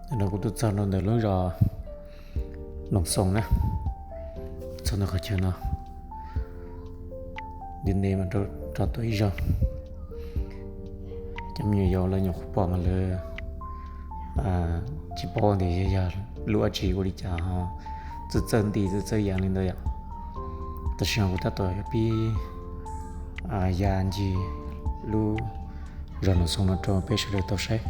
Tam no kuv tuaj txog rau ntawm lub zos Noom Xoom na, txog ntawm qhov chaw no, ntev ntev mas rau tau ib zaug. Cov me nyuam yaus lawv nyuam qhuav pom mas lawv tsis paub tias yog lub dab tsi ua li cas ho txawj txawj nti txawj txawj yas li ntawd yom. Tam sim no kuv tab tom yuav pib ya ncig lub zos Noom Xoom no rau peb sawv daws tau saib.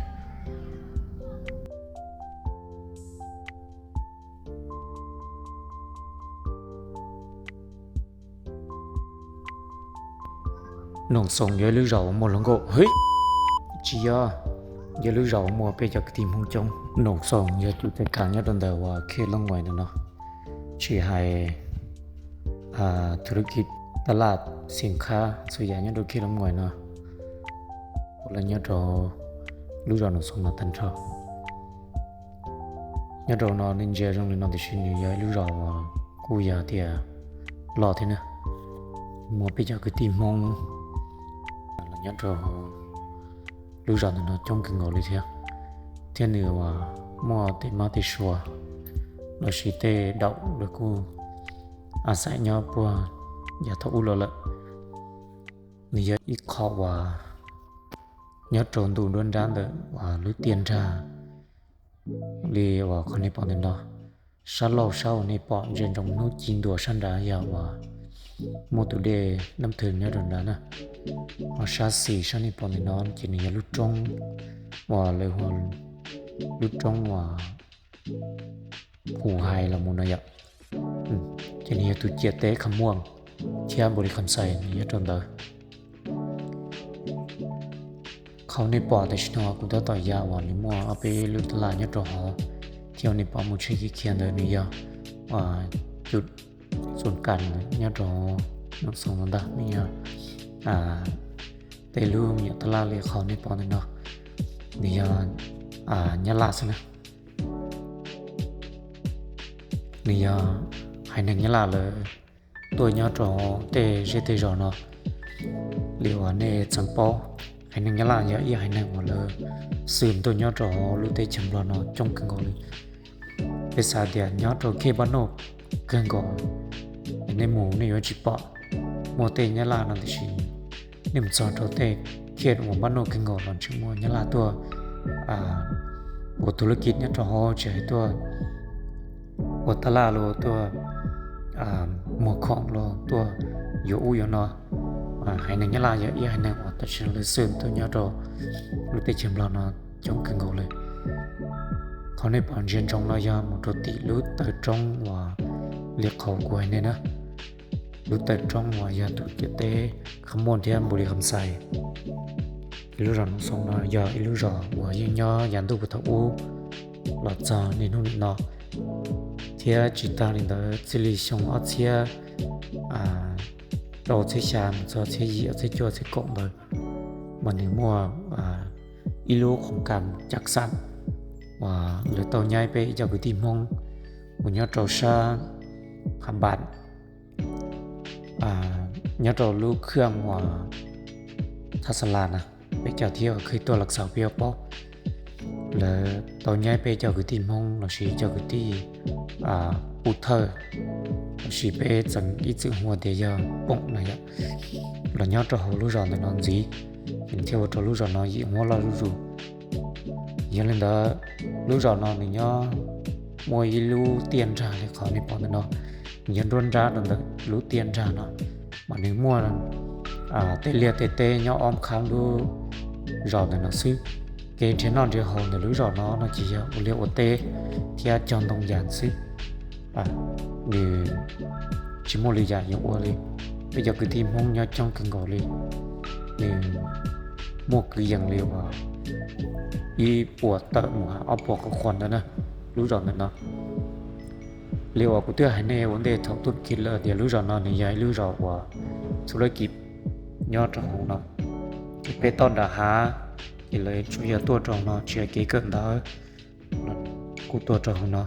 Noom Xoom yog ib lub zos uas muaj hluas nkauj, tsis yog, yog lub zos uas muaj peb cov kwv tij Hmoob coob. Noom Xoom yog tus tsev kas nyob rau ntawm uas Khej Loob Nguaim ntawm no, tsis hais thub lub kis taj laj xeem khab txhua yam nyob rau Khej Loob Nguaim no, puav leej nyob rau lub zos Noom Xoom no tag nrho. Nyob rau no nej ntsia zoo li no tiam sis nws yog ib lub zos uas kuj yog tias loj thiab na, muaj peb cov kwv tij Hmoob los nyob rau lub zos ntawm no coob kawg nkaus li thiab. Thiab nws uas muaj tej mab tej sua lossis tej daum lawv kuj a xaim nyob puag yav thaum ub los lawm. Nws yog ib qho uas nyob rau ntu nruab nrab ntawm uas lub tiaj nrag li uas qhov nej pom ntawm no. Sab laug sab uas nej pom ntsia ntsoov hnub ci ntua sab nrad yog uas muaj tus dej Nab Thwm nyob rau nrad na. Ho sab xis sab nej pom ntawm no ces nws yog lub roob uas lawv hu lub roob uas Phu Hais los mus no yom. Ces nws yog tus ciam teb Kham Muam thiab Npaus Lis Kham Xais nws nyob rau ntawd. Qhov nej pom tam sim no kuv tab tom ya uas nws muaj ob peb lub taj laj nyob rau hauv, thiab nej pom mus tsheb khiav khiav ntawd nws yog cov txuas kas nyob rau Noom Xoom no ntag. Nws yog tej lub me nyuam taj laj li qhov nej pom ntawm no, nws yog Nyab Laj xwb na. Nws yog haiv neeg Nyab Laj lawv tuaj nyob rau tej zej tej zos no. Li uas nej txawm paub, haiv neeg Nyab Laj yog ib haiv neeg uas lawv xwm tuaj nyob rau lub teb chaws Nplog no coob kawg nkaus li. Peb xav tias nyob rau khej npaj noj kawg nkaus, nej mus nej yuav tsis pom muaj tej Nyab Laj no tiam sis nej mus txog rau tej khej uas npaj noj kawg nkaus los tseem muaj Nyab Laj tuaj ua thub lub kis nyob rau hauv, tsis hais tuaj ua taj laj los tuaj muag khoom los tuaj yuav ub yuav no. Haiv neeg Nyab Laj yog ib haiv neeg uas tam sim no lawv xwm tuaj nyob rau lub teb chaws Nplog no coob kawg nkaus li. Qhov nej pom ntsia ntsoov no yog mus rau tim lub taw roob uas li qhov kuv hais nej na, lub taw roob uas yog tus ciam teb Kham Muam thiab Npaus Lis Kham Xais. Lub zos Noom Xoom no yog ib lub zos uas yeej nyob yav ntuj puag thaum ub los txog niaj hnub nim no, thiab tsis tag li ntawd txij li xyoo ob txhiab rau txhiab xya mus txog txhiab yim ob txhiab cuaj txhiab kaum ntawd mas nws muaj ib lub khoom kas cam xam uas lawv tau nyaib peb ib co kwv tij Hmoob uas nyob rau sab Qham Npas, nyob rau lub khwj uas Thaj Xa Las na, peb cov thiab uas khwj tuaj los xaus peb yuav paub. Lawv tau nyaib peb cov kwv tij Hmoob lossis cov kwv tij Pub Thawj lossis peb txeem ib txwm hu tias yog Poom na yom, los nyob rau hauv lub zos ntawm no ntxiv, ces thiaj ua rau lub zos no yim huab loj zuj zus. Yog li ntawd, lub zos no nws nyob muaj ib lub tiaj nrag li qhov nej pom ntawm no, nws nyob nruab nrab rau ntawm lub tiaj nrag no, mas nws muaj tej liaj tej teb nyob ob qab lub zos ntawm no xwb. Kev nrhiav noj nrhiav haus ntawm lub zos no no ces yog ua liaj ua teb thiab cog ntoo yas xwb. Nws tsis muaj li yam yuav ua li. Peb cov kwv tij Hmoob nyob coob kawg nkaus li, nws muaj kwv yees li uas ib puas tawm mus ob puas qhov khuas ntawd na, lub zos ntawm no. Li uas kuv twb hais nej ua ntej thaum tuaj kiag lawm tias lub zos no nws yog ib lub zos uas txhua leej kis nyob rau hauv no, ces peb toj nram hav, ces lawv tsuas yog tuaj rau hauv no tsis hais kev kawm ntawv los kuj tuaj rau hauv no.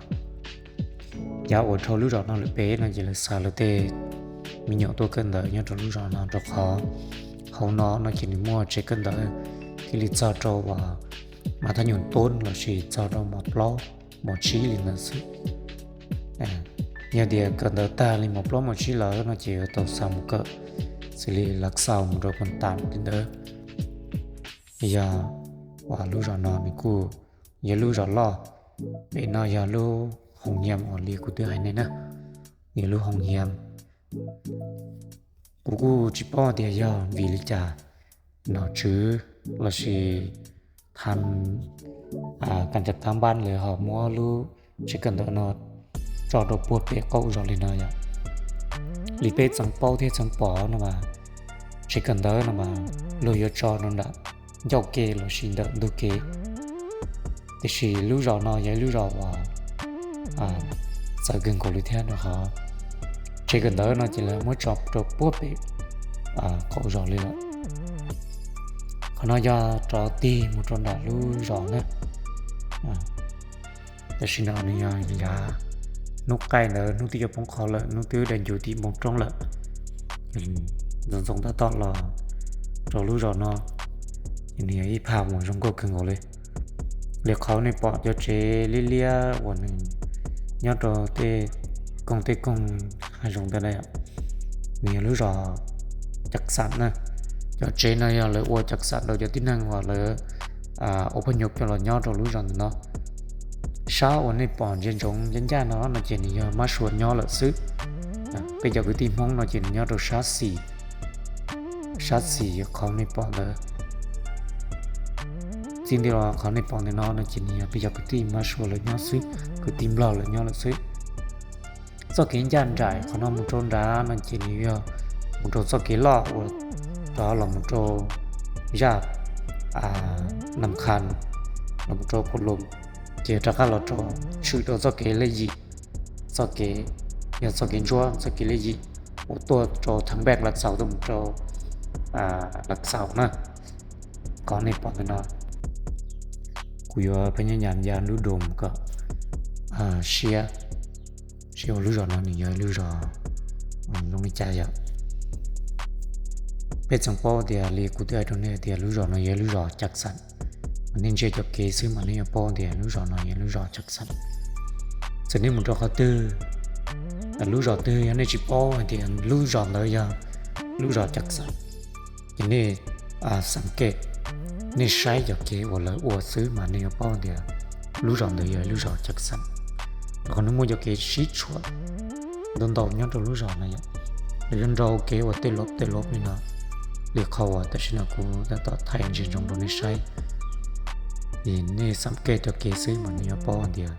Yav uas dhau lub zos no lawm pem no ces lawv xa lawv tej me nyuam tuaj kawm ntawv nyob rau lub zos no rau qhov hauv no no ces nws muaj tsev kawm ntawv thiaj li txog rau uas mas thaj nyuag tub lossis txog rau mos plaub mos tsib li ntawd xwb. Yog tias kawm ntawv tag li mos plaub mos tsib lawm no ces yuav tau xa mus kawm xws li Lav Xaus mus rau Phoos Tas tej ntawd. Yog uas lub zos no nws kuj yog lub zos loj, pem no yog lub hoos nyiam uas li kuv twb hais nej na, yog lub hoos nyiam. Kuv kuj tsis paub tias yog vim li cas nom tswv lossis tham kas tas tab npab lawv ho muab lub tsev kawm ntawv no tso rau puag pem qaum zos li no yom. Li peb txeev paub thiab txeev pom no mas tsev kawm ntawv no mas luag yuav tso rau nram ncauj ke lossis ntawm ntug kev. Tiam sis lub zos no yog ib lub zos uas txawv kawg nkaus li thiab no ho tsev kawm ntawv no ces lawv muab tso rau puag pem qaum zos li lawm. Qhov no yog rov tig mus rau nram lub zos na. Tam sim no nws yog yav hnub qaij ntawd, hnub twb yuav poob qho lawm, hnub twb dai ncuv tim npoo roob lawm. Ntxoov ntxoo tab tom los rau lub zos no, ces nws yog ib phaj uas zoo nkauj kawg nkaus li. Li qhov nej pom cov tsev liab liab uas nws nyob rau tej koog tej koog hav zoov ntawd na, nws yog lub zos Cam Xam na. Cov tsev no yog lawv ua Cam Xam rau cov tib neeg uas lawv ua phooj ywg coj los nyob rau lub zos ntawm no. Sab uas nej pom ntsia ntsoov ncaj ncaj no no ces nws yog mab sua nyob lawm xwb. Peb cov kwv tij Hmoob no ces nws nyob rau sab xis, sab xis qhov nej pom ntawd. Txij nti los qhov nej pom ntawm no no ces nws yog peb cov kwv tij mab sua lawv nyob xwb, kwv tij nplog lawv nyob lawm xwb. Txoj kev ncaj nraim qhov no mus rau nrad no ces nws yog mus rau txoj kev loj uas rov los mus rau zaj Nam Khas, los mus rau Phu Lum, ces rov qab los rau tshwm rau txoj kev lej yim, txoj kev, yog txoj kev ntsuab txoj kev lej yim uas tuaj rau Thaj Npeej Lav Xaus tuaj mus rau Lav Xaus na. Qhov nej pom ntawm no, kuv yuav pheej nyab nyas ya lub dum kom siab, siab ua lub zos no nws yog lub zos zoo li cas yom. Peb txeev paub tias li kuv twb hais rau nej tias lub zos no yog lub zos Cam Xam, mas nej ntsia cov kev xwb mas nej yuav paub tias lub zos no yog lub zos Cam Xam. Txawm nej mus rau qhov twg, lub zos twg yog nej tsis paub hais tias lub zos ntawd yog lub zos Cam Xam, ces nej xam kev, nej saib cov kev uas lawv ua xwb mas nej yuav paub tias lub zos ntawd yog lub zos Cam Xam. Rau qhov nws muaj cov kev sib tshuam ntau ntau nyob rau lub zos no yom. Lawv yuav nrau kev ua tej lov tej lov li no, li qhov uas tam sim no kuv tab tom thaij ntsia ntsoov rau nej saib. Es nej xam kev cov kev xwb mas nej yuav paub tias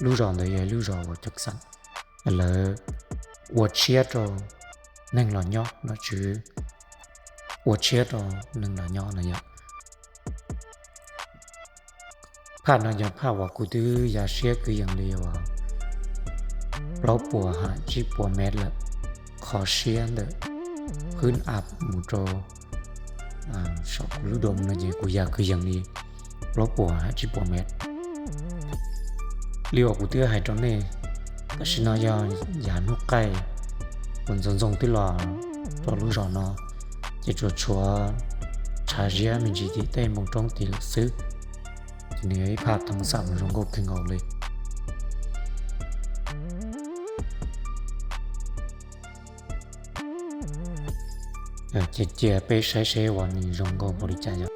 lub zos ntawd yog lub zos uas Cam Xam, lawv ua tshiab rau neeg los nyob, nom tswv ua tshiab rau neeg los nyob no yom. Phaj no yog phaj uas kuv twb ya siab kwv yees li uas plaub puas ham tsib puas mev lawm, qhov siab ntawm hwb av mus rau saum kuv lub dum no ces kuv ya kwv yees li plaub puas ham tsib puas mev. Li uas kuv twb hais rau nej, tam sim no yog yav hnub qaij, kuv ntxoov ntxoo twb los rau lub zos no, ces tsuas tshuav tshav ziab me ntsis tim tej npoo roob tid lawm xwb. Ces nws yog ib phaj thoob xam zoo nkauj kawg nkaus li. Ces cia peb saib seb uas nws zoo nkauj npaum li cas yom.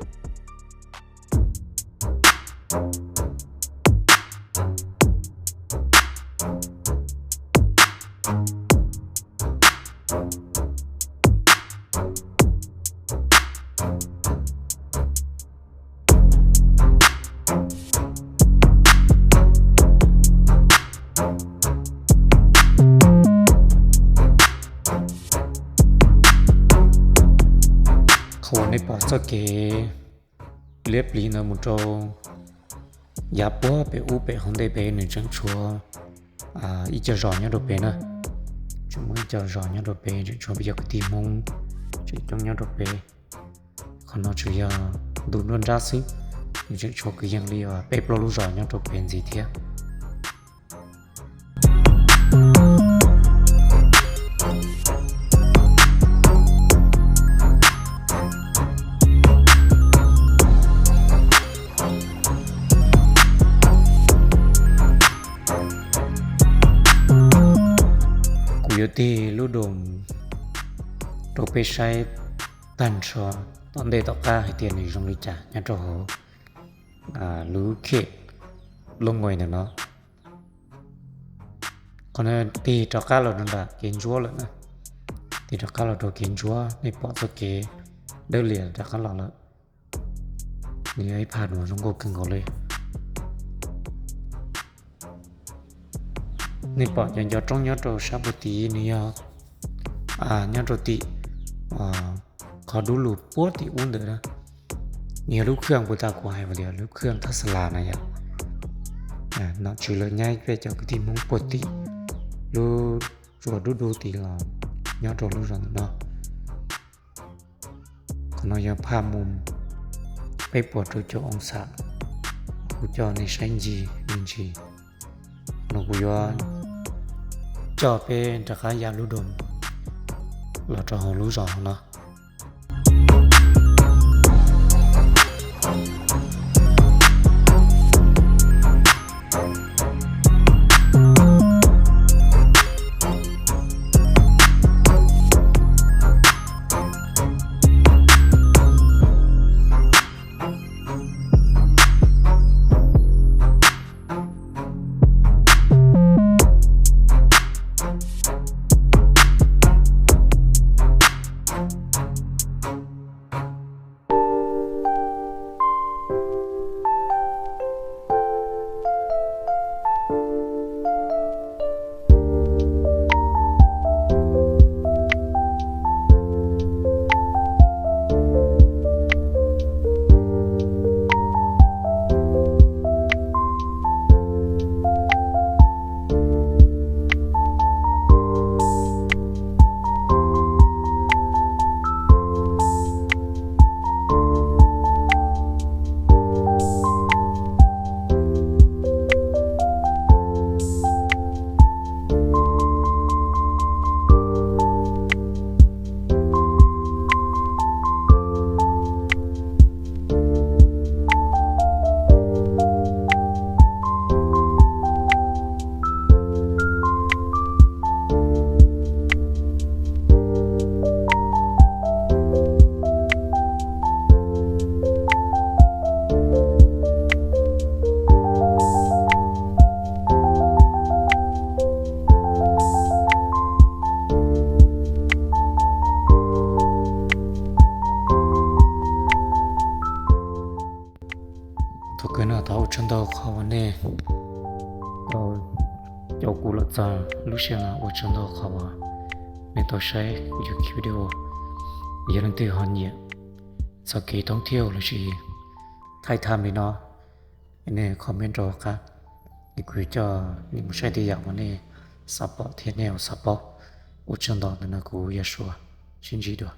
Qhov uas nej pom txoj kev liab pliv ntawd mus rau yav puag pem ub pem hauv ntej pem nws tseem tshuav ib co zos nyob rau pem na. Tseem muaj ib co zos nyob rau pem, tseem tshuav peb cov kwv tij Hmoob tseem coob nyob rau pem. Qhov no tsuas yog ntu nruab nrab xwb, nws tseem tshuav kwv yees li peb plaub lub zos nyob rau pem ntxiv thiab. Yuav tig lub doos rau peb saib tag nrho tom ntej tom qab hais tias nws zoo li cas nyob rau hauv lub khej Loob Nguaij ntawm no. Qhov no tig rov qab los rau nram kev ntsuab lawm na. Tig rov qab los rau kev ntsuab, nej pom txoj kev dawb lias rov qab los lawm. Nws yog ib phaj duav zoo nkauj kawg nkaus li. Nej pom cov ncov roob nyob rau sab puag tid, nws yog nyob rau tim qhov dub lug puag tim ub ntawm na. Nws yog lub khaj puag ta kuv hais tias lub khaj Thaj Xa Las na yom. Nom tswv lawv nyab peb cov kwv tij Hmoob puag tim lub tsua dub dub tid los nyob rau lub zos ntawm no. Qhov no yog phaj mus peb puas rau caum oo xam. Kuv coj nej saib ncig me ntsis, no kuv yuav coj peb rov qab ya lub doos los rau hauv lub zos no. Thaum kawg no thov ua tsaug ntau qhov uas nej tau caum kuv los txog lub sij hawm no, ua tsaug ntau qhov uas nej tau saib kuv cov video. Yog leej twg ho nyiam txoj kev thoob thiab lossis thaij tham li no, nej comment rau hauv qab, es kuv yuav coj nej mus saib tej yam uas nej xav pom thiab nej xav paub. Ua tsaug ntau, ntawm no kuv Yaj Suav, sib ntsib dua.